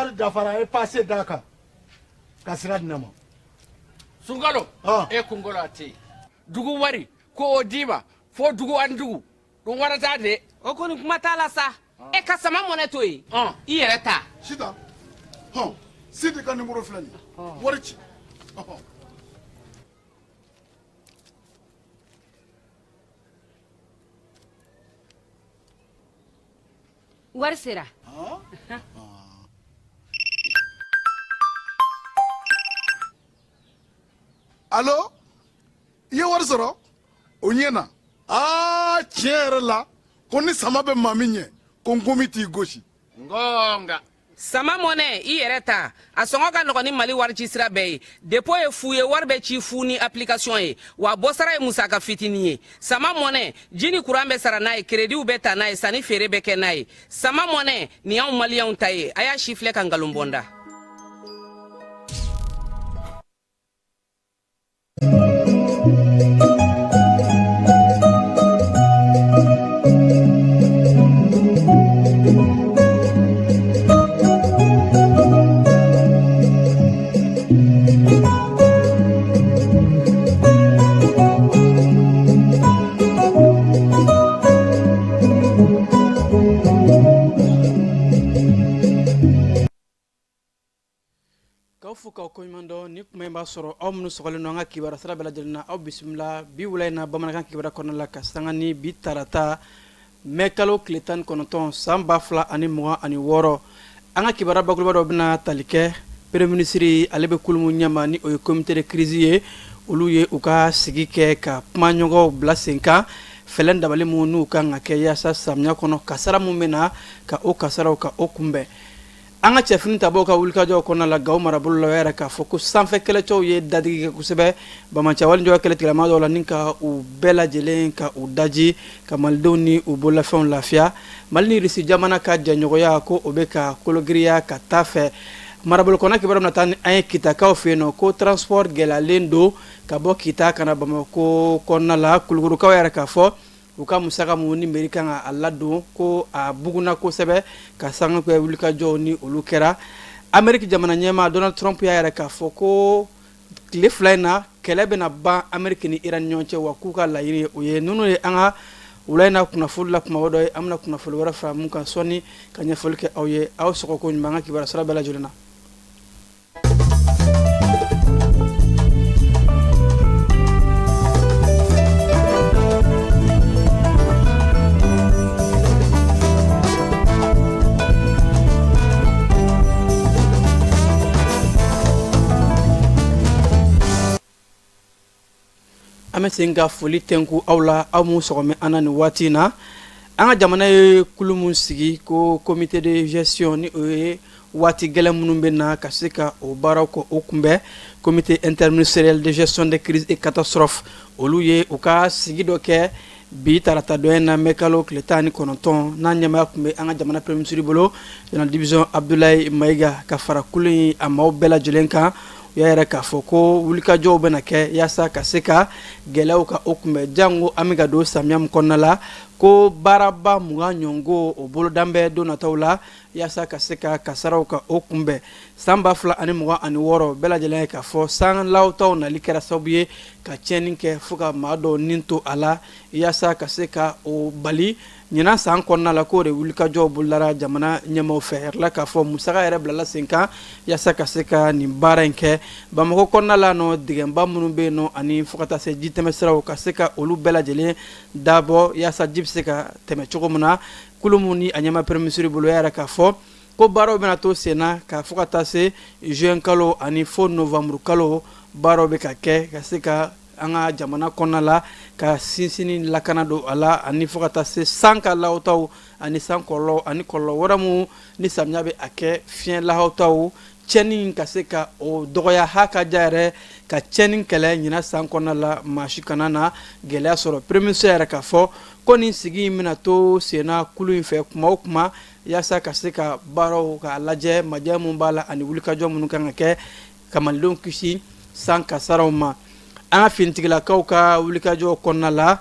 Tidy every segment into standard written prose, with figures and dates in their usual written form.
Wari dafara, a ye pase d'a kan ka sira di ne ma. Sunkalo, e kunkolo a tɛ yen. Dugu wari ko o d'i ma fo dugu ani dugu ɗum warata de. O kɔni, kuma t'a la sa. E ka sama mɔnɛ to yen, i yɛrɛ ta. Sitan, hɔn, Sidi ka nimoro filɛ nin ye, wari ci, ɔhɔn. Wari sera. Alo, i ye wari sɔrɔ, o ɲɛna. Aa, tiɲɛ yɛrɛ la, ko ni sama bɛ maa min ɲɛ, ko nkomi t'i gosi. Ngonga. Sama mɔnɛ, i yɛrɛ ta, a sɔngɔ ka nɔgɔn ni Mali wari ci sira bɛɛ ye. Dépôt ye fu ye, wari bɛ ci fu ni application ye, wa bɔsara ye musaka fitinin ye. Sama mɔnɛ, ji ni kuran bɛ sara n'a ye, créditw bɛ ta n'a ye, sanni feere bɛ kɛ n'a ye. Sama mɔnɛ nin y'anw maliyɛnw ta ye. A y'a si filɛ ka nkalon bɔ n da. K'aw fo k'aw koɲuman dɔn. Ni kuma in b'a sɔrɔ aw minnu sɔgɔlen don an ka kibaruya sira bɛɛ lajɛlen na, aw bisimila bi wula in na bamanankan kibaruya kɔnɔna la, ka sanga ni bi tarata mɛ kalo tile 19 san 2026. An ka kibaruya bakuruba dɔ bɛna tali kɛ premier ministre, ale bɛ kulu min ɲɛma, ni o ye comité de crise ye. Olu ye u ka sigi kɛ ka kumaɲɔgɔnw bila sen kan, fɛɛrɛ dabali minnu n'u kan ka kɛ yaasa samiya kɔnɔ kasara min bɛ na, ka o kasaraw ka o kunbɛn. An ka cɛfini tabaw ka wulikajɔw kɔnɔna la Gawo marabolo la, o y'a yira k'a fɔ ko sanfɛ kɛlɛcɛw ye dadigi kɛ kosɛbɛ banbaanci wale kɛlɛtigɛlama dɔw la, ni ka u bɛɛ lajɛlen ka u daji, ka malidenw ni u bololafɛnw lafiya. Mali ni Irisi jamana ka jɛɲɔgɔnya, ko o bɛ ka kologiriya ka taa fɛ. Marabolo kɔnɔ kibaruya bɛna taa ni an ye Kitakaw fɛ yen nɔ, ko transport gɛlɛyalen don ka bɔ Kita ka na Bamakɔ kɔnɔna la. Kulukorokaw y'a yira k'a fɔ u ka musaka mun ni mairie kan ka a ladon, ko a bugunna kosɛbɛ ka sanga kɛ wulikajɔw ni olu kɛra. Ameriki jamana ɲɛmaa Donald Trump y'a yira k'a fɔ ko tile 2 in na, kɛlɛ bɛna ban Ameriki ni Iran ni ɲɔgɔn cɛ, wa k'u ka laɲini ye o ye. Ninnu ye an ka wula in na kunnafoni la kumaba dɔ ye. An bɛna kunnafoni wɛrɛ fara mun kan sɔɔni ka ɲɛfɔli kɛ aw ye. Aw sɔgɔ ko ɲuman an ka kibaruya sira bɛɛ lajɛlen na. An bɛ segin ka foli tɛnku aw la, aw minnu sɔgɔmɛ an na nin waati in na. An ka jamana ye kulu min sigi ko comité de gestion, ni o ye waati gɛlɛn minnu bɛ na ka se ka o baaraw kɔ o kunbɛn, comité interministériel de gestion des crises et catastrophes, olu ye u ka sigi dɔ kɛ bi tarata dɔ in na, mɛ kalo tile 19, n'a ɲɛmaaya tun bɛ an ka jamana premier ministre bolo, général division Abdoulaye Maïga, ka fara kulu in a maaw bɛɛ lajɛlen kan. U y'a yira k'a fɔ ko wulikajɔw bɛna kɛ yaasa ka se ka gɛlɛyaw ka o kunbɛn, jango an bɛ ka don samiya min kɔnɔna la, ko baaraba 20 ɲɔgɔn o bolodan bɛ don nataw la yaasa ka se ka kasaraw ka o kunbɛn. San 2026, bɛɛ lajɛlen ye k'a fɔ san lawutaw nali kɛra sababu ye ka tiɲɛni kɛ fo ka maa dɔw ni to a la. Yaasa ka se ka o bali ɲinan san kɔnɔna la, k'o de wulikajɔw bolodara jamana ɲɛmaaw fɛ yɛrɛ la, k'a fɔ musaka yɛrɛ bilala sen kan yaasa ka se ka nin baara in kɛ. Bamakɔ kɔnɔna la nɔ, dingɛba minnu bɛ yen nɔ, ani fo ka taa se ji tɛmɛsiraw, ka se ka olu bɛɛ lajɛlen dabɔ yaasa ji bɛ se ka tɛmɛ cogo min na. Kulu min ni a ɲɛmaa premier ministre bolo, y'a yira k'a fɔ ko baaraw bɛna to sen na ka fo ka taa se juin kalo ani fo novembre kalo. Baaraw bɛ ka kɛ ka se ka an ka jamana kɔnɔna la ka sinsin lakana don a la, ani fo ka taa se san ka lawutaw ani san kɔlɔlɔ ani kɔlɔlɔ wɛrɛ minnu ni samiya bɛ a kɛ, fiɲɛ lahawutaw, tiɲɛni ka se ka o dɔgɔya, ha ka ja yɛrɛ ka tiɲɛni kɛlɛ ɲinan san kɔnɔna la, maa si kana na gɛlɛya sɔrɔ. Premier ministre yɛrɛ k'a fɔ ko nin sigi in bɛna to senna kulu in fɛ kuma o kuma yaasa ka se ka baaraw k'a lajɛ, majɛ minnu b'a la ani wulikajɔ minnu kan ka kɛ ka malidenw kisi san kasaraw ma. An ka finitigilakaw ka wulikajɔ kɔnɔna la,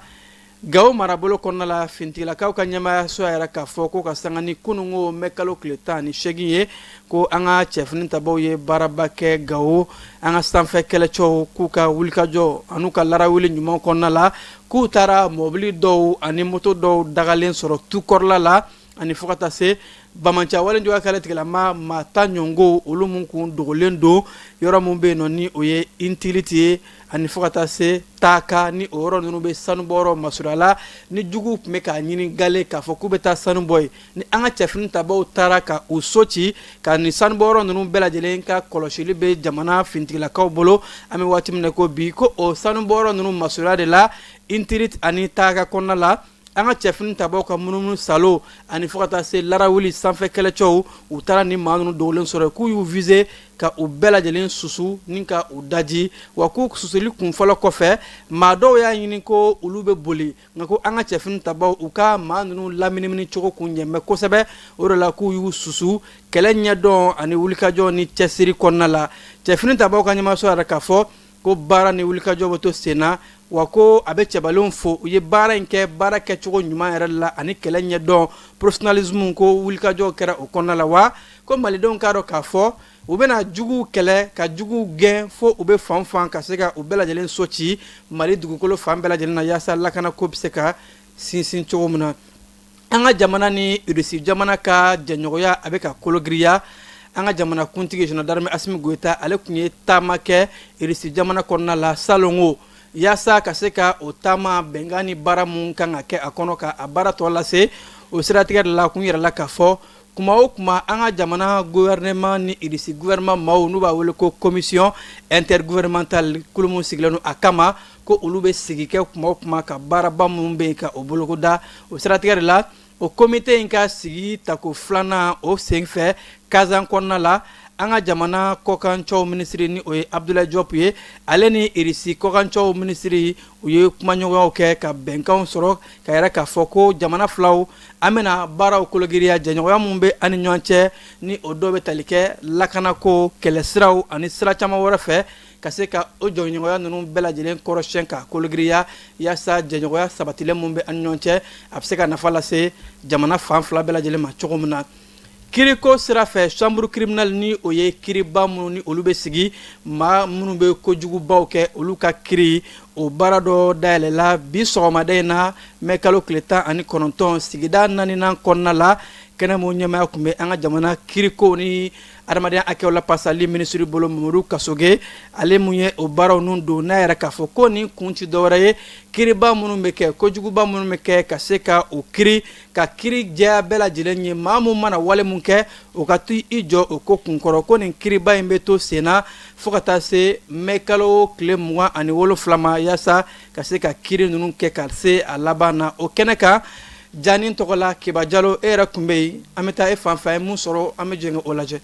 Gawo marabolo kɔnɔna la, finitigilakaw ka ɲɛmaayaso y'a yira k'a fɔ ko ka sanga ni kununko mɛ kalo tile 18 ye, ko an ka cɛfini tabaw ye baaraba kɛ Gawo. An ka sanfɛ kɛlɛcɛw k'u ka wulikajɔ an'u ka larawuli ɲuman kɔnɔna la, k'u taara mɔbili dɔw ani moto dɔw dagalen sɔrɔ tukɔrɔla la, ani fo ka taa se banbaanci wale juguya kɛlɛ tigilama maa 10 ɲɔgɔn, olu mun kun dogolen don yɔrɔ min bɛ yen nɔ, ni o ye Intiliti ye, ani fo ka taa se Taaka, ni o yɔrɔ ninnu bɛ sanubɔyɔrɔ masurunya la, ni juguw tun bɛ k'a ɲini gale k'a fɔ k'u bɛ taa sanu bɔ yen. Ni an ka cɛfini tabaw taara ka u so ci ka nin sanubɔyɔrɔ ninnu bɛɛ lajɛlen ka kɔlɔsili bɛ jamana finitigilakaw bolo an bɛ waati min na ko bi, ko o sanubɔyɔrɔ ninnu masurunya de la, Intiliti ani Taaka kɔnɔna la, an ka cɛfini tabaw ka munumunu salo ani fo ka taa se larawuli sanfɛ kɛlɛcɛw, u taara ni maa ninnu dogolen sɔrɔ, k'u y'u viser ka u bɛɛ lajɛlen susu ni ka u daji. Wa k'u susuli kun fɔlɔ kɔfɛ, maa dɔw y'a ɲini ko olu bɛ boli, nka ko an ka cɛfini tabaw, u ka maa ninnu laminimini cogo kun ɲɛmɛ kosɛbɛ. O de la k'u y'u susu kɛlɛ ɲɛdɔn ani wulikajɔ ni cɛsiri kɔnɔna la. Cɛfini tabaw ka ɲɛmaaso yɛrɛ k'a fɔ ko baara ni wulikajɔ bɛ to sen na, wa ko a bɛ cɛbalenw fo, u ye baara in kɛ baara kɛcogo ɲuman yɛrɛ la ani kɛlɛ ɲɛdɔn, professionnalisme, ko wulikajɔ kɛra o kɔnɔna la. Wa ko malidenw k'a dɔn k'a fɔ u bɛna juguw kɛlɛ ka juguw gɛn fo u bɛ fan fan, ka se ka u bɛɛ lajɛlen so ci Mali dugukolo fan bɛɛ lajɛlen na, yaasa lakanako bɛ se ka sinsin cogo min na. An ka jamana ni Irisi jamana ka jɛɲɔgɔnya a bɛ ka kologiriya. An ka jamana kuntigi général d'armée Asimi Goyita, ale tun ye taama kɛ Irisi jamana kɔnɔna la salongo, yaasa ka se ka o taama bɛnkan ni baara mun kan ka kɛ a kɔnɔ, ka a baara tɔ lase. O siratigɛ de la, kun yɛrɛ la k'a fɔ kuma o kuma, an ka jamana gouvernement ni Irisi gouvernement maaw, n'u b'a wele ko commission intergouvernementale, kulu mun sigilen don a kama, ko olu bɛ sigi kɛ kuma o kuma ka baaraba minnu bɛ yen ka o bolokoda. O siratigɛ de la, o comité in ka sigi tako filanan o senfɛ Kazan kɔnɔna la, an ka jamana kɔkancɛw minisiri, ni o ye Abdoulaye Diop ye, ale ni Irisi kɔkancɛw minisiri, u ye kumaɲɔgɔnyaw kɛ ka bɛnkanw sɔrɔ, ka yɛrɛ k'a fɔ ko jamana filaw, an bɛna baaraw kologiriya, jɛɲɔgɔnya min bɛ an ni ɲɔgɔn cɛ, ni o dɔw bɛ tali kɛ lakanako, kɛlɛsiraw ani sira caman wɛrɛ fɛ, ka se ka o jɛɲɔgɔnya ninnu bɛɛ lajɛlen kɔrɔsiyɛn ka kologiriya, yaasa jɛɲɔgɔnya sabatilen min bɛ an ni ɲɔgɔn cɛ, a bɛ se ka nafa lase jamana fan fila bɛɛ lajɛlen ma cogo min na. Kiriko sira fɛ, chambre criminelle, ni o ye kiriba minnu ni olu bɛ sigi maa minnu bɛ kojugubaw kɛ, olu ka kiri, o baara dɔ dayɛlɛla bi sɔgɔmada in na, mɛ kalo tile 19, sigida naaninan kɔnɔna la. Kɛnɛ min ɲɛmaaya tun bɛ an ka jamana kiriko ni adamadenya hakɛw lapasali minisiri bolo, Mamadu Kasoge, ale mun ye o baaraw ninnu don n'a yɛrɛ k'a fɔ ko nin kun ti dɔwɛrɛ ye, kiriba minnu bɛ kɛ, kojuguba minnu bɛ kɛ, ka se ka o kiri, ka kiri jɛya bɛɛ lajɛlen ye, maa mun mana wale mun kɛ, o ka to i jɔ o ko kunkɔrɔ. Ko nin kiriba in bɛ to sen na fo ka taa se mɛ kalo tile 27 ma, yaasa ka se ka kiri ninnu kɛ ka se a laban na. O kɛnɛ kan, Jani tɔgɔ la, Keba Jalo, e yɛrɛ tun bɛ yen, an bɛ taa e fan fɛ, an ye mun sɔrɔ, an bɛ jɛn o lajɛ.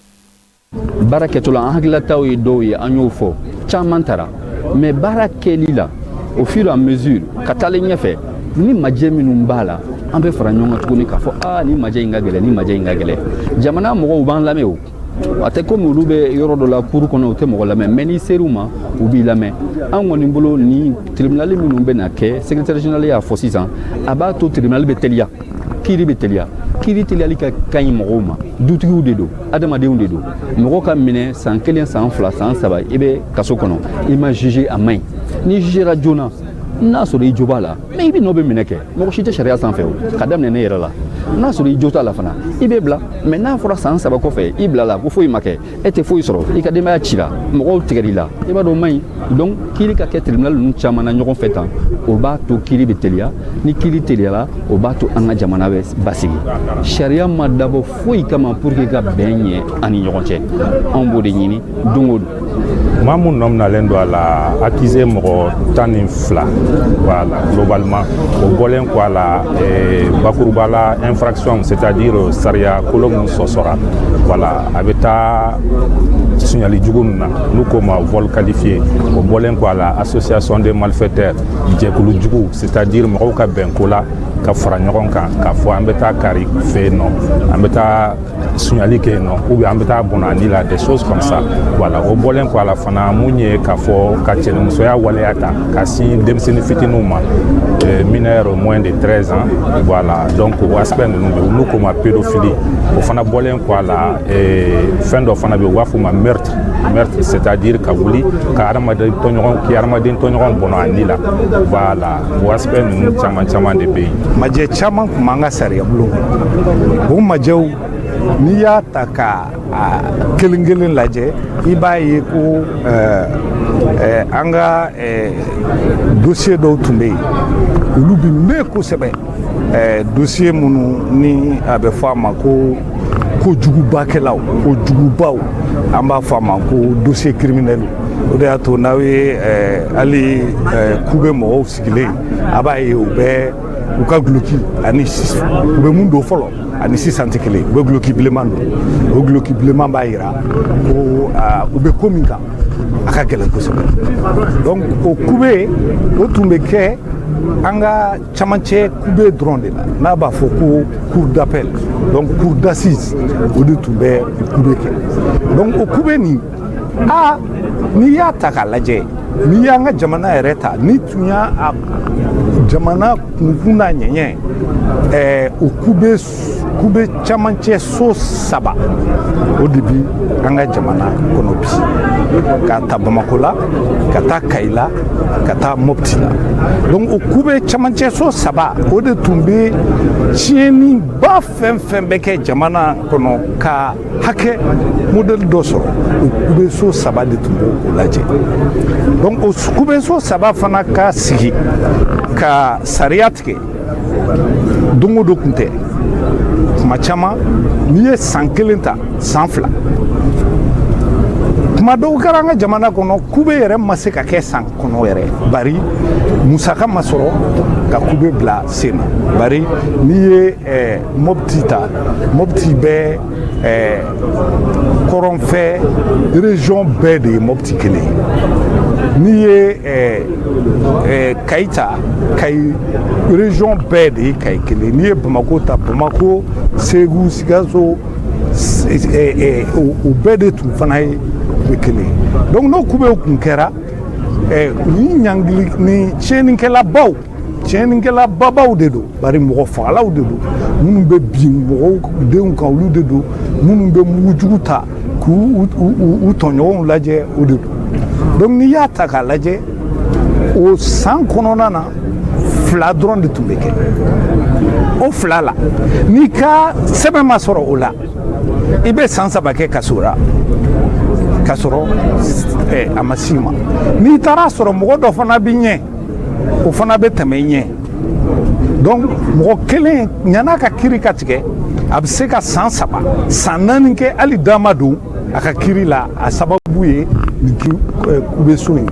Baara kɛtɔ la, an hakililataw ye dɔw ye, an y'o fɔ, caman tara, mais baara kɛli la, au fur et à mesure ka taalen ɲɛfɛ, ni majɛ minnu b'a la, an bɛ fara ɲɔgɔn kan tuguni k'a fɔ aa, ni majɛ in ka gɛlɛn, ni majɛ in ka gɛlɛn. Jamana mɔgɔw b'an lamɛn. O a tɛ komi olu bɛ yɔrɔ dɔ la kuru kɔnɔ, u tɛ mɔgɔ lamɛn, mais n'i ser'u ma, u b'i lamɛn. An kɔni bolo, ni tribunal minnu bɛ na kɛ, secrétaire général y'a fɔ sisan, a b'a to tribunal bɛ teliya, kiiri bɛ teliya. Kiiri teliyali ka ka ɲi mɔgɔw ma. Dutigiw de don, adamadenw de don. Mɔgɔ ka minɛ san kelen, san fila, san saba, i bɛ kaso kɔnɔ, i ma juge, a man ɲi. N'i jugera joona, n'a sɔrɔ i jo b'a la, mais i bɛ nɔ bɛ minɛ kɛ. Mɔgɔ si tɛ sariya sanfɛ, o ka daminɛ ne yɛrɛ la. N'a sɔrɔ i jo t'a la fana, i bɛ bila. Mais n'a fɔra san 3 kɔfɛ i bilala, ko foyi ma kɛ, e tɛ foyi sɔrɔ, i ka denbaya cira, mɔgɔw tigɛr'i la, i b'a dɔn o man ɲi. Donc kiiri ka kɛ tribunal ninnu caman na ɲɔgɔn fɛ tan, o b'a to kiiri bɛ teliya. Ni kiiri teliyala, o b'a to an ka jamana bɛ basigi. Sariya ma dabɔ foyi kama pour que ka bɛn ɲɛ an ni ɲɔgɔn cɛ. Anw b'o de ɲini don o don. Maa mun nɔ minalen don a la, accusé mɔgɔ 12, voilà, globalement. O bɔlen kɔ a la, bakuruba la, infraction, c'est à dire sariya kolo mun sɔsɔra, voilà, a bɛ taa suɲali jugu ninnu na, n'u k'o ma vol qualifié. O bɔlen kɔ a la, association des malfaiteurs, jɛkulu jugu, c'est à dire mɔgɔw ka bɛn ko la. ka fara ɲɔgɔn kan k'a fɔ an bɛ taa kari fɛ yen nɔ, an bɛ taa sunyali kɛ yen nɔ, ou bien an bɛ taa bɔnna ni la, des choses comme ça. Voilà. O bɔlen kɔ a la fana, mun ye k'a fɔ ka cɛnimusoya waleya ta ka sin denmisɛnnin fitininw ma, mineur moins de 13 ans. Voilà, donc o aspect ninnu bɛ olu ko ma pédophilie. O fana bɔlen kɔ a la, fɛn dɔ fana bɛ yen, u b'a fɔ o ma meurtre. Meurtre, c'est-à-dire ka wuli ka hadamaden tɔɲɔgɔn, k'i hadamaden tɔɲɔgɔn bɔnɔ a ni la. Voilà, o aspect ninnu caman caman de bɛ yen. Majɛ caman tun b'an ka sariya bulon kɔnɔ. O majɛw, n'i y'a ta ka a kelen kelen lajɛ, i b'a ye ko an ka dossier dɔw tun bɛ yen, olu bi mɛn kosɛbɛ, dossier minnu ni a bɛ fɔ a ma ko kojugubakɛlaw, kojugubaw, an b'a fɔ a ma ko dossier criminel. O de y'a to n'aw ye hali kube mɔgɔw sigilen, a b'a ye u bɛ u ka guloki ani u bɛ mun don fɔlɔ ani sisan tɛ kelen. U bɛ guloki bilenman don. O guloki bilenman b'a yira ko u bɛ ko min kan, a ka gɛlɛn kosɛbɛ. Donc o kube o tun bɛ kɛ an ka camancɛ kube dɔrɔn de la, n'a b'a fɔ ko cour d'appel, donc cour d'assises, o de tun bɛ kube kɛ. Donc o kube nin, aa, n'i y'a ta k'a lajɛ, n'i y'an ka jamana yɛrɛ ta, ni tun y'a a jamana kunkun n'a ɲɛɲɛ, o kube camancɛ so saba, o de bi an ka jamana kɔnɔ bi, k'a ta Bamako la ka taa Kayi la ka taa Mopti la. Donc o kube camancɛ so saba, o de tun bɛ tiɲɛniba fɛn fɛn bɛ kɛ jamana kɔnɔ ka hakɛ modèle dɔ sɔrɔ, o kube so saba de tun b'o lajɛ. Donc o kube so saba fana ka sigi ka sariya tigɛ don o don kun tɛ. Kuma caman, n'i ye san kelen ta, san 2, kuma dɔw kɛra an ka jamana kɔnɔ, kube yɛrɛ ma se ka kɛ san kɔnɔ yɛrɛ, bari musaka ma sɔrɔ ka kube bila sen na. Bari n'i ye Mopti ta, Mopti bɛ kɔrɔnfɛ région bɛɛ de ye Mopti kelen ye. N'i ye Kayi ta, Kayi région bɛɛ de ye Kayi kelen. N'i ye Bamako ta, Bamako, Segu, Sikaso, o bɛɛ de tun fana ye kube kelen ye. Donc n'o kubew kun kɛra, ni ɲangili ni tiɲɛnikɛlabaw, tiɲɛnikɛla babaw de don, bari mɔgɔ fagalaw de don, minnu bɛ bin mɔgɔw denw kan, olu de don, minnu bɛ mugujugu ta k'u u tɔɲɔgɔnw lajɛ, o de don. Donc n'i y'a ta k'a lajɛ, o san kɔnɔna na, 2 dɔrɔn de tun bɛ kɛ. O 2 la, n'i ka sɛbɛn ma sɔrɔ o la, i bɛ san 3 kɛ kaso la k'a sɔrɔ a ma s'i ma. N'i taara sɔrɔ mɔgɔ dɔ fana bɛ ɲɛ, o fana bɛ tɛmɛ i ɲɛ. Donc mɔgɔ kelen ɲan'a ka kiri ka tigɛ, a bɛ se ka san 3, san 4 kɛ, hali da ma don a ka kiri la. A sababu ye nin kube so in.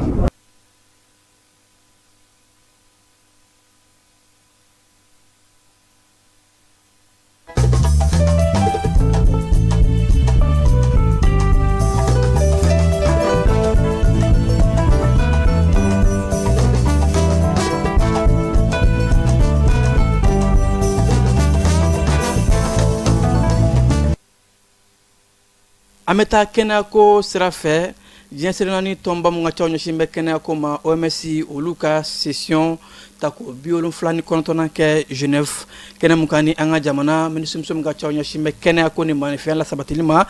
An bɛ taa kɛnɛyako sira fɛ. Diɲɛ seleke naani tɔnba min ka caw ɲɛsin bɛ kɛnɛyako ma, OMS, olu ka session tako 79nan kɛ Genève, kɛnɛ mun kan ni an ka jamana minisirimuso min ka caw ɲɛsin bɛ kɛnɛyako ni maninfinya lasabatili ma,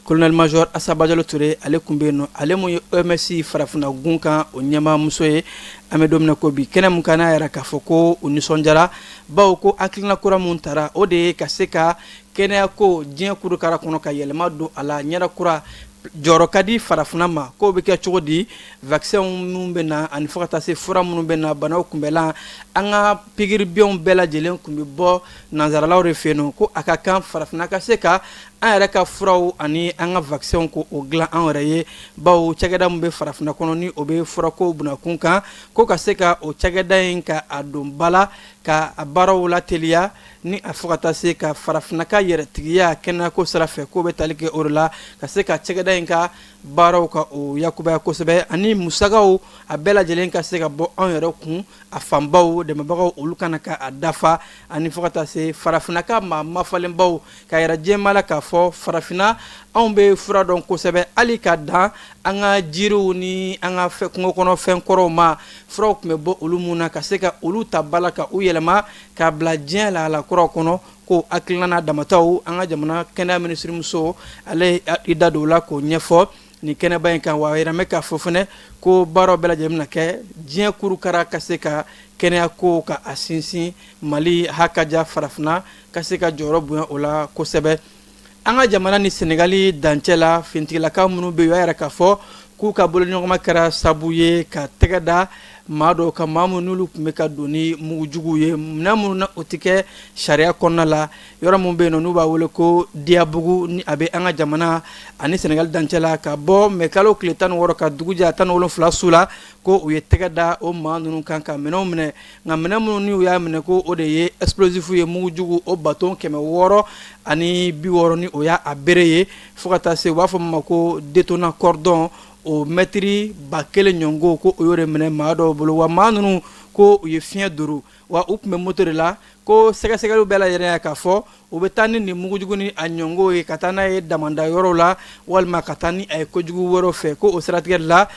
colonel major Assa Badiallo Touré, ale tun bɛ yen nɔ, ale mun ye OMS farafinna gun kan o ɲɛmaamuso ye an bɛ don min na ko bi. Kɛnɛ mun kan n'a yɛrɛ k'a fɔ ko u nisɔndiyara, bawo ko hakilina kura mun tara, o de ye ka se ka kɛnɛyako diɲɛ kurukara kɔnɔ ka yɛlɛma don a la ɲɛda kura, jɔyɔrɔ ka di farafinna ma. K'o bɛ kɛ cogo di? Vaccin minnu bɛ na ani fo ka taa se fura minnu bɛ na banaw kunbɛlan, an ka pikiri biɲɛw bɛɛ lajɛlen tun bɛ bɔ nansaralaw de fɛ yen nɔ, ko a ka kan farafinna ka se ka an yɛrɛ ka furaw ani an ka vaccinw ko o dilan an yɛrɛ ye, bawo cakɛda min bɛ farafinna kɔnɔ ni o bɛ furako bunakun kan, ko ka se ka o cakɛda in ka a don ba la. ka a baaraw lateliya ni a fo ka taa se ka farafinna ka yɛrɛtigiya kɛnɛyako sira fɛ, k'o bɛ tali kɛ o de la ka se ka cakɛda in ka baaraw ka o yakubaya kosɛbɛ, ani musakaw a bɛɛ lajɛlen ka se ka bɔ anw yɛrɛ kun, a fanbaw dɛmɛbagaw olu kana ka a dafa, ani fo ka taa se farafinna ka maa mafalenbaw ka yira diɲɛmaa la k'a fɔ farafinna anw bɛ fura dɔn kosɛbɛ, hali ka dan an ka jiriw ni an ka kungo kɔnɔ fɛn kɔrɔw ma, furaw tun bɛ bɔ olu mun na, ka se ka olu ta ba la ka u yɛlɛma k'a bila diɲɛ lahala kuraw kɔnɔ. Ko hakilina n'a damataw, an ka jamana kɛnɛya minisirimuso ale i da don o la k'o ɲɛfɔ nin kɛnɛba in kan. Wa a yira bɛ k'a fɔ fana ko baaraw bɛɛ lajɛlen bɛna kɛ diɲɛ kurukara ka se ka kɛnɛya ko ka a sinsin Mali hakaja farafinna ka se ka jɔyɔrɔ bonya o la kosɛbɛ. An ka jamana ni Senegali dancɛ la, finitigilakaw minnu bɛ yen, o y'a yira k'a fɔ k'u ka boloɲɔgɔnma kɛra sabu ye ka tɛgɛ da maa dɔw kan, maa minnu n'olu tun bɛ ka don ni mugujuguw ye, minɛn minnu na o tɛ kɛ sariya kɔnɔna la, yɔrɔ min bɛ yen nɔ n'u b'a wele ko Diyabugu, ni a bɛ an ka jamana ani Senegali dancɛ la, ka bɔ mɛ kalo tile 16 ka dugu jɛ 17 su la, ko u ye tɛgɛ da o maa ninnu kan ka minɛnw minɛ. Nka minɛn minnu ni u y'a minɛ, ko o de ye explosif ye, mugujugu o baton 660, ni o y'a bere ye, fo ka taa se u b'a fɔ min ma ko détonant cordon, o mɛtiri 1000 ɲɔgɔn, ko o y'o de minɛ maa dɔw bolo. Wa maa ninnu, ko u ye fiɲɛ duuru, wa u tun bɛ moto de la. Ko sɛgɛsɛgɛliw bɛɛ lajɛlen k'a fɔ u bɛ taa ni nin mugujugu ni a ɲɔgɔn ye ka taa n'a ye damanda yɔrɔw la, walima ka taa ni a ye kojugu wɛrɛw fɛ. Ko o siratigɛ la,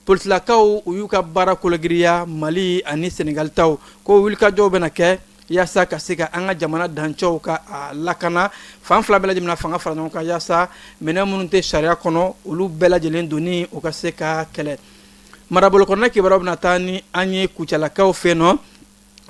polisilakaw u y'u ka baara kologiriya Mali ani Senegali taw, ko wulikajɔw bɛna kɛ yaasa ka se ka an ka jamana dancɛw ka a lakana. Fan fila bɛɛ lajɛlen fanga fara ɲɔgɔn kan yaasa minɛn minnu tɛ sariya kɔnɔ, olu bɛɛ lajɛlen donni o ka se ka kɛlɛ. Marabolo kɔnɔna kibaruyaw bɛna taa ni an ye Kucalakaw fɛ nɔ.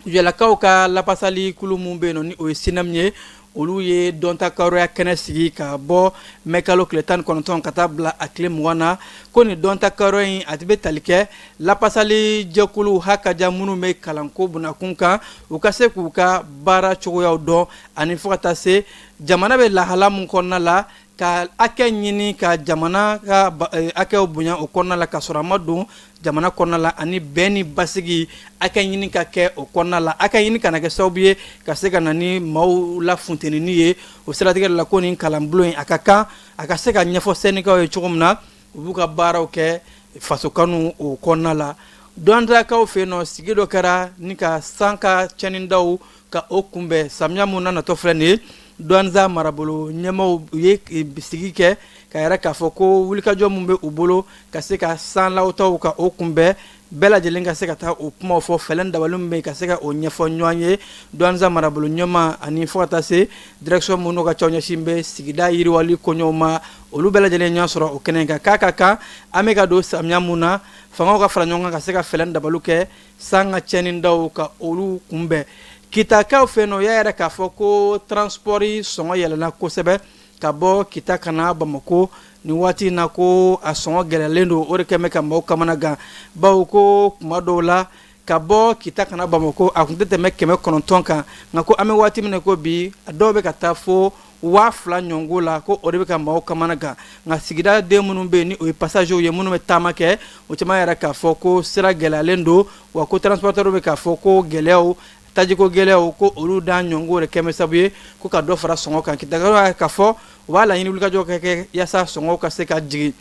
Kucalakaw ka lapasali kulu min bɛ yen nɔ, ni o ye SYNEM ye, olu ye dɔntakaroya kɛnɛ sigi ka bɔ mɛ kalo tile 19 ka taa bila a tile 20 na. Ko nin dɔntakaroya in, a bɛ tali kɛ lapasali jɛkulu hakaja minnu bɛ kalanko bunakun kan, u ka se k'u ka baara cogoyaw dɔn, ani fo ka taa se jamana bɛ lahala min kɔnɔna la, ka hakɛ ɲini ka jamana ka hakɛw bonya o kɔnɔna la, ka sɔrɔ a ma don jamana kɔnɔna la, ani bɛn ni basigi hakɛ ɲini ka kɛ o kɔnɔna la, hakɛ ɲini kana kɛ sababu ye ka se ka na ni maaw la funtenini ye. O siratigɛ la, ko nin kalanbulon in, a ka kan a ka se ka ɲɛfɔ sɛndikaw ye cogo min na u b'u ka baaraw kɛ fasokanu o kɔnɔna la. Douentza-kaw fɛ yen nɔ, sigi dɔ kɛra ni ka san ka cɛnnidaw ka o kunbɛn samiya mun na natɔ filɛ nin ye. Douentza marabolo ɲɛmaaw u ye sigi kɛ ka yɛrɛ k'a fɔ ko wulikajɔ min bɛ u bolo ka se ka san lawutaw ka o kunbɛn, bɛɛ lajɛlen ka se ka taa o kumaw fɔ, fɛɛrɛ dabali min bɛ yen ka se ka o ɲɛfɔ ɲɔgɔn ye. Douentza marabolo ɲɛmaa ani fo ka taa se direction minnu ka cɛw ɲɛsin bɛ sigida yiriwali koɲɛw ma, olu bɛɛ lajɛlen ɲɔgɔn sɔrɔ o kɛnɛ kan. K'a ka kan an bɛ ka don samiya mun na, fangaw ka fara ɲɔgɔn kan ka se ka fɛɛrɛ dabali kɛ san ka cɛnnidaw ka olu kunbɛn. Kitakaw fɛ yen nɔ, o y'a yɛrɛ k'a fɔ ko transport sɔngɔ yɛlɛnna kosɛbɛ ka bɔ Kita ka na Bamakɔ nin waati in na, ko a sɔngɔ gɛlɛyalen don, o de kɛlen bɛ ka maaw kamana gan, bawo ko kuma dɔw la ka bɔ Kita ka na Bamakɔ a tun tɛ tɛmɛ 900 kan, nka ko an bɛ waati min na ko bi, a dɔw bɛ ka taa fo 2000 ɲɔgɔn la, ko o de bɛ ka maaw kamana gan. Nka sigida den minnu bɛ yen, ni o ye passagers ye minnu bɛ taama kɛ, o caman yɛrɛ k'a fɔ ko sira gɛlɛyalen don, wa ko transporteurs bɛ k'a fɔ ko gɛlɛyaw, tajiko gɛlɛyaw, ko olu da ɲɔgɔn de kɛmɛ sababu ye ko ka dɔ fara sɔngɔ kan. Kitakaw k'a fɔ u b'a laɲini wulikajɔ ka kɛ yaasa sɔngɔ ka se ka jigin.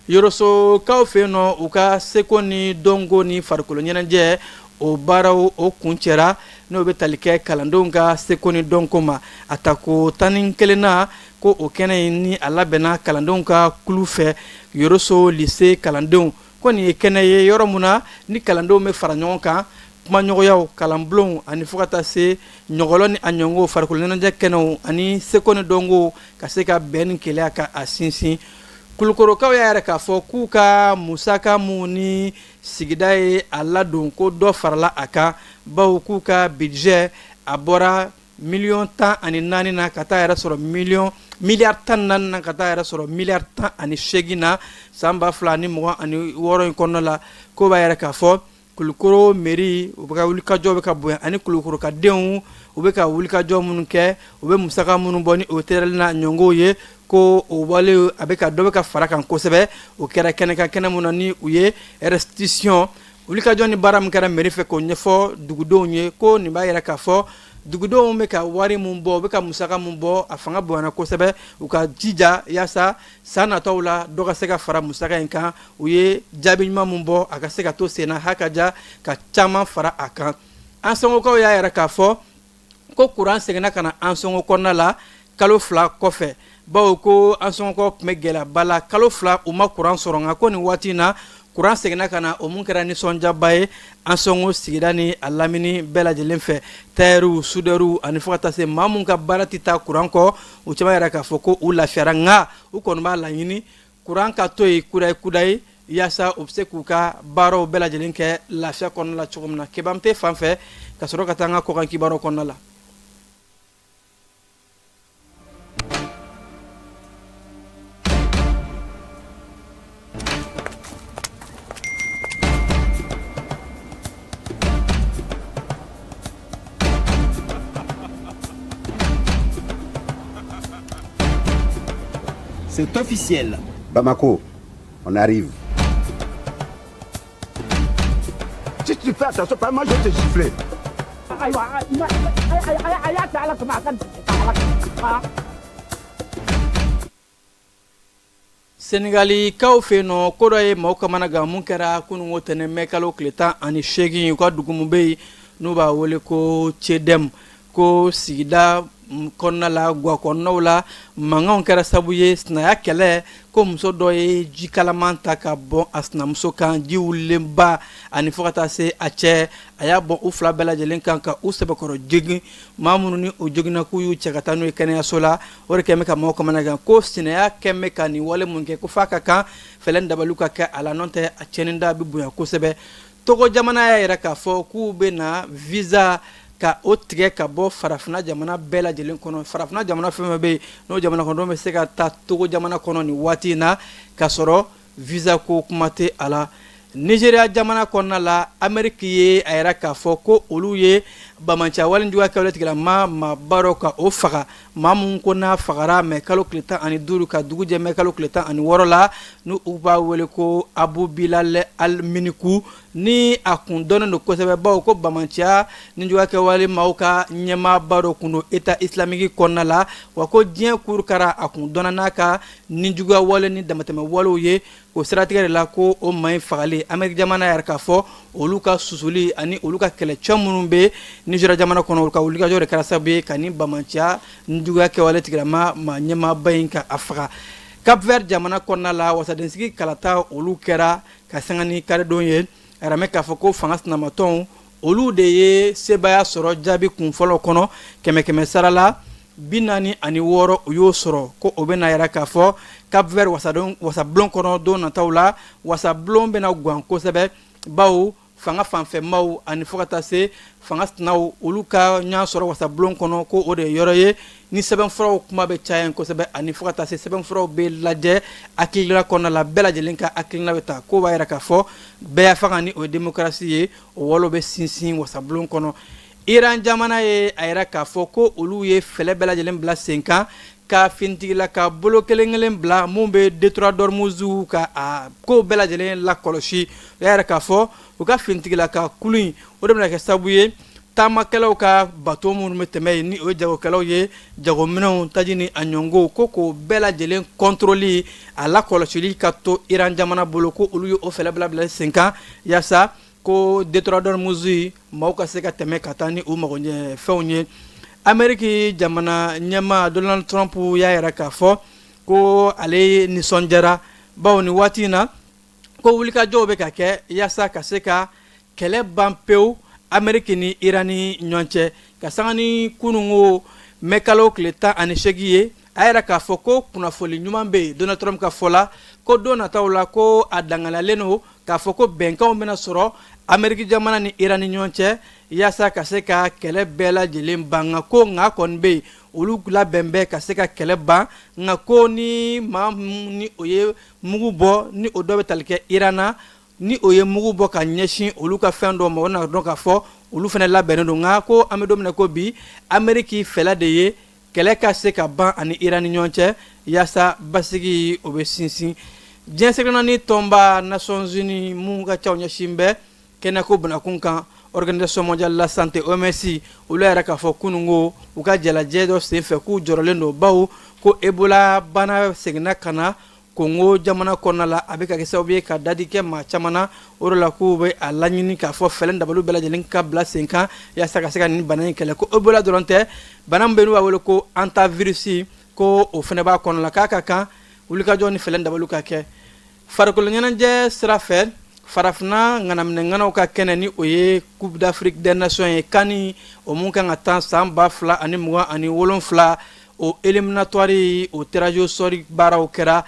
Yorosokaw fɛ yen nɔ, u ka seko ni dɔnko ni farikolo ɲɛnajɛ o baaraw o kuncɛra, n'o bɛ tali kɛ kalandenw ka seko ni dɔnko ma, a tako 11nan. Ko o kɛnɛ in ni a labɛnna kalandenw ka kulu fɛ, Yoroso lycée kalandenw. Ko nin ye kɛnɛ ye yɔrɔ min na ni kalandenw bɛ fara ɲɔgɔn kan, kumaɲɔgɔnyaw, kalanbulonw, ani fo ka taa se ɲɔgɔlɔn ni a ɲɔgɔn farikolo ɲɛnajɛ kɛnɛw ani seko ni dɔnko ka se ka bɛn ni kelenya ka a sinsin. Kulukorokaw y'a yɛrɛ k'a fɔ k'u ka musaka mun ni sigida ye a ladon, ko dɔ farala a kan, bawo k'u ka budget a bɔra miliyɔn 14 na ka taa yɛrɛ sɔrɔ miliyɔn miliyari 14 na ka taa yɛrɛ sɔrɔ miliyari 18 na san 2026 in kɔnɔna la. Ko b'a yɛrɛ k'a fɔ Kulukoro mairie u bɛ ka wulikajɔ bɛ ka bonya, ani Kulukoro ka denw u bɛ ka wulikajɔ minnu kɛ, u bɛ musaka minnu bɔ ni o tɛrɛli na ɲɔngɔw ye, ko o wale a bɛ ka dɔ bɛ ka fara kan kosɛbɛ. O kɛra kɛnɛ kan, kɛnɛ min na ni u ye restitution Wulikajɔ ni baara min kɛra mairie fɛ k'o ɲɛfɔ dugudenw ye, ko nin b'a yira k'a fɔ dugudenw bɛ ka wari min bɔ, u bɛ ka musaka min bɔ, a fanga bonyana kosɛbɛ. U ka jija yaasa san nataw la dɔ ka se ka fara musaka in kan. U ye jaabi ɲuman min bɔ, a ka se ka to senna ha ka ja ka caman fara a kan. Ansongokaw y'a yira k'a fɔ ko kuran seginna ka na Ansongo kɔnɔna la kalo 2 kɔfɛ, bawo ko Ansongokaw tun bɛ gɛlɛyaba la, kalo 2 u ma kuran sɔrɔ. Nka ko nin waati in na kuran seginna ka na, o mun kɛra nisɔndiyaba ye Ansongo sigida ni a lamini bɛɛ lajɛlen fɛ. Tayɛriw, sudɛriw ani fo ka taa se maa mun ka baara tɛ taa kuran kɔ, u caman yɛrɛ k'a fɔ ko u lafiyara. Nka u kɔni b'a laɲini kuran ka to yen kudayi kudayi, yaasa u bɛ se k'u ka baaraw bɛɛ lajɛlen kɛ lafiya kɔnɔna la cogo min na. Kebamte fan fɛ ka sɔrɔ ka taa an ka kɔkan kibaruw kɔnɔna la. C'est officiel. Bamako, on arrive. Si tu fais attention, pas moi je vais te gifler. Senegalikaw fɛ yen nɔ, ko dɔ ye maaw kamana gan mun kɛra kununko tɛnɛn mɛ kalo tile 18, u ka dugu min bɛ yen n'u b'a wele ko Cedem, ko sigida kɔnɔna la, gwa kɔnɔnaw la, mankanw kɛra sabu ye sinaya kɛlɛ, ko muso dɔ ye ji kalaman ta ka bɔn a sinamuso kan, ji wulilenba, ani fo ka taa se a cɛ, a y'a bɔn u fila bɛɛ lajɛlen kan ka u sɛbɛkɔrɔ jogin. Maa minnu ni u joginna, k'u y'u cɛ ka taa n'u ye kɛnɛyaso la. O de kɛn bɛ ka maaw kamana gan, ko sinaya kɛn bɛ ka nin wale mun kɛ, ko f'a ka kan fɛɛrɛ dabaliw ka kɛ a la, n'o tɛ a tiɲɛni da bɛ bonya kosɛbɛ. Togo jamana y'a yira k'a fɔ k'u bɛ na visa ka o tigɛ ka bɔ farafinna jamana bɛɛ lajɛlen kɔnɔ. Farafinna jamana fɛn fɛn bɛ yen, n'o jamana kɔnɔdenw bɛ se ka taa Togo jamana kɔnɔ nin waati in na k'a sɔrɔ visa ko kuma tɛ a la. Nigeria jamana kɔnɔna la, Ameriki ye a yira k'a fɔ ko olu ye banbaanciya wale juguya kɛwale tigilama maaba dɔ ka o faga, maa mun ko n'a fagara mɛ kalo tile 15 ka dugu jɛ mɛ kalo tile 16 la, n'u u b'a wele ko Abu Bilal al-Miniku, ni a kun dɔnnen don kosɛbɛ, bawo ko banbaanciya ni juguya kɛwale maaw ka ɲɛmaaba dɔ kun don État islamique kɔnɔna la. Wa ko diɲɛ kurukara, a kun dɔnna n'a ka ni juguya wale ni damatɛmɛ walew ye. O siratigɛ de la ko o maa in fagali, Ameriki jamana yɛrɛ k'a fɔ olu ka susuli ani olu ka kɛlɛcɛ minnu bɛ Nigeria jamana kɔnɔ, olu ka wulikajɔ de kɛra sababu ye ka ni banbaanciya ni juguya kɛwale tigilama maa ɲɛmaaba in ka a faga. Cap Vert jamana kɔnɔna la, wasadensigi kalata olu kɛra ka sanga ni karidon ye. A yira k'a fɔ ko fanga sinamatɔnw olu de ye sebaaya sɔrɔ jaabi kun fɔlɔ kɔnɔ, kɛmɛ kɛmɛ sara la 46 u y'o sɔrɔ. Ko o bɛna yira k'a fɔ Cap Vert wasabulon kɔnɔ don nataw la, wasabulon bɛna gan kosɛbɛ, bawo fanga fanfɛmaw ani fo ka taa se fanga sinaw olu ka ɲɔgɔn sɔrɔ wasabulon kɔnɔ, ko o de ye yɔrɔ ye ni sɛbɛnfuraw kuma bɛ caya kosɛbɛ, ani fo ka taa se sɛbɛnfuraw bɛ lajɛ hakilina kɔnɔna la, bɛɛ lajɛlen ka hakilina bɛ ta. Ko b'a yira k'a fɔ bɛɛ fanga ni o ye démocratie ye, o walew bɛ sinsin wasabulon kɔnɔ. Iran jamana ye a yira k'a fɔ ko olu ye fɛɛrɛ bɛɛ lajɛlen bila sen kan ka finitigila ka bolo kelen kelen bila mun bɛ détroit d'Ormuz ka a ko bɛɛ lajɛlen lakɔlɔsi. U y'a yira k'a fɔ u ka finitigila ka kulu in, o de bɛna kɛ sababu ye taamakɛlaw ka bato minnu bɛ tɛmɛ yen, ni o ye jagokɛlaw ye, jagominɛnw, taji ni a ɲɔngow, ko k'o bɛɛ lajɛlen kɔntoroli, a lakɔlɔsili ka to Iran jamana bolo. Ko olu ye o fɛɛrɛ bila bila sen kan yaasa ko détroit d'Ormuz maaw ka se ka tɛmɛ ka taa ni u magoɲɛ fɛnw ye. Ameriki jamana ɲɛmaa Donald Trump y'a yira k'a fɔ ko ale nisɔndiyara, bawo nin waati in na ko wulikajɔw bɛ ka kɛ yaasa ka se ka kɛlɛ ban pewu Ameriki ni Iran ni ɲɔgɔn cɛ. Ka sanga ni kununko mɛ kalo tile 18 ye, a yira k'a fɔ ko kunnafoli ɲuman bɛ yen. Donald Trump ka fɔ la, ko don nataw la, ko a danganiyalen don k'a fɔ ko bɛnkanw bɛna sɔrɔ Ameriki jamana ni Iran ni ɲɔgɔn cɛ yaasa ka se ka kɛlɛ bɛɛ lajɛlen ban. Nka ko nka kɔni bɛ yen, olu labɛn bɛ ka se ka kɛlɛ ban, nka ko ni maa ni o ye mugu bɔ, ni o dɔ bɛ tali kɛ Iran na, ni o ye mugu bɔ ka ɲɛsin olu ka fɛn dɔ ma, o na dɔn k'a fɔ olu fana labɛnnen don. Nka ko an bɛ don min na ko bi, Ameriki fɛla de ye kɛlɛ ka se ka ban ani Iran ni ɲɔgɔn cɛ yaasa basigi o bɛ sinsin. Diɲɛ seleke naani tɔnba Nations Unies mun ka caw ɲɛsin bɛ Kɛnɛko bunakun kan, Organisation mondiale de la santé, OMS, olu yɛrɛ k'a fɔ kunun ko u ka jalajɛ dɔ senfɛ k'u jɔrɔlen don, bawo ko Ebola bana seginna ka na Kongo jamana kɔnɔna la, a bɛ ka kɛ sababu ye ka dadi kɛ maa caman na. O de la k'u bɛ a laɲini k'a fɔ fɛɛrɛ dabaliw bɛɛ lajɛlen ka bila sen kan yaasa ka se ka nin bana in kɛlɛ. Ko Ebola dɔrɔn tɛ, bana min bɛ n'u b'a wele ko hantavirus, ko o fana b'a kɔnɔ la, k'a ka kan wulikajɔ ni fɛɛrɛ dabaliw ka kɛ. Farikolo ɲɛnajɛ sira fɛ, farafinna ŋanaminɛŋanaw ka kɛnɛ, ni o ye Coupe d'Afrique des Nations ye, CAN, o mun kan ka tan san 2027, o éliminatoire, o tirage au sort baaraw kɛra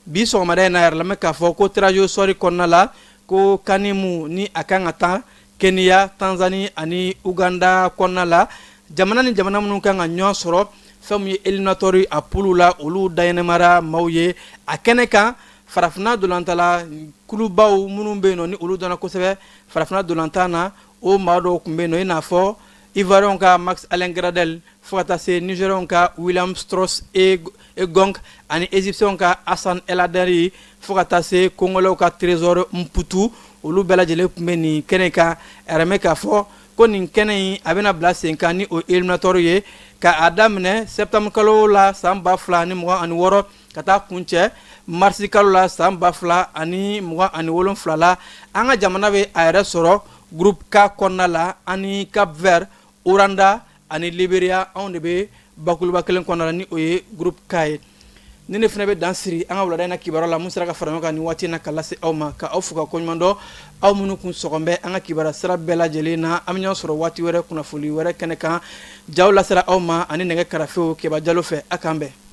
bi sɔgɔmada in na. Yɛrɛ lamɛn k'a fɔ ko tirage au sort kɔnɔna la, ko CAN mun ni a kan ka tan Kenya, Tanzanie ani Uganda kɔnɔna la, jamana ni jamana minnu kan ka ɲɔgɔn sɔrɔ, fɛn min ye éliminatoire a poule la, olu dayɛnɛmara maaw ye a kɛnɛ kan. Farafinna dolantala kulubaw minnu bɛ yen nɔ, ni olu dɔnna kosɛbɛ farafinna dolantan na, o maa dɔw tun bɛ yen nɔ, i n'a fɔ Ivoirien ka Max Alain Gradel, fo ka taa se Nigérian ka William Strauss Egong ani Égyptien ka Hassan El Hadary, fo ka taa se Congolais ka Trésor Mputu, olu bɛɛ lajɛlen tun bɛ nin kɛnɛ kan. Ɛrɛmɛ k'a fɔ ko nin kɛnɛ in, a bɛna bila sen kan, ni o éliminatoire ye, ka a daminɛ septembre kalo la san 2026 ka taa kuncɛ marisi kalo la san 2027 la. An ka jamana bɛ a yɛrɛ sɔrɔ groupe K kɔnɔna la ani Cap Vert, Rwanda ani Liberia. Anw de bɛ bakuruba kelen kɔnɔna la, ni o ye groupe K ye. Ni ne fana bɛ dan siri an ka wulada in na kibaruya la mun sera ka fara ɲɔgɔn kan nin waati in na ka lase aw ma, ka aw fo ka koɲuman dɔn, aw minnu kun sɔgɔn bɛ an ka kibaruya sira bɛɛ lajɛlen na. An bɛ ɲɔgɔn sɔrɔ waati wɛrɛ, kunnafoni wɛrɛ kɛnɛ kan. Jaw lasera aw ma ani nɛgɛ karafew Keba Jalo fɛ. A k'an bɛn.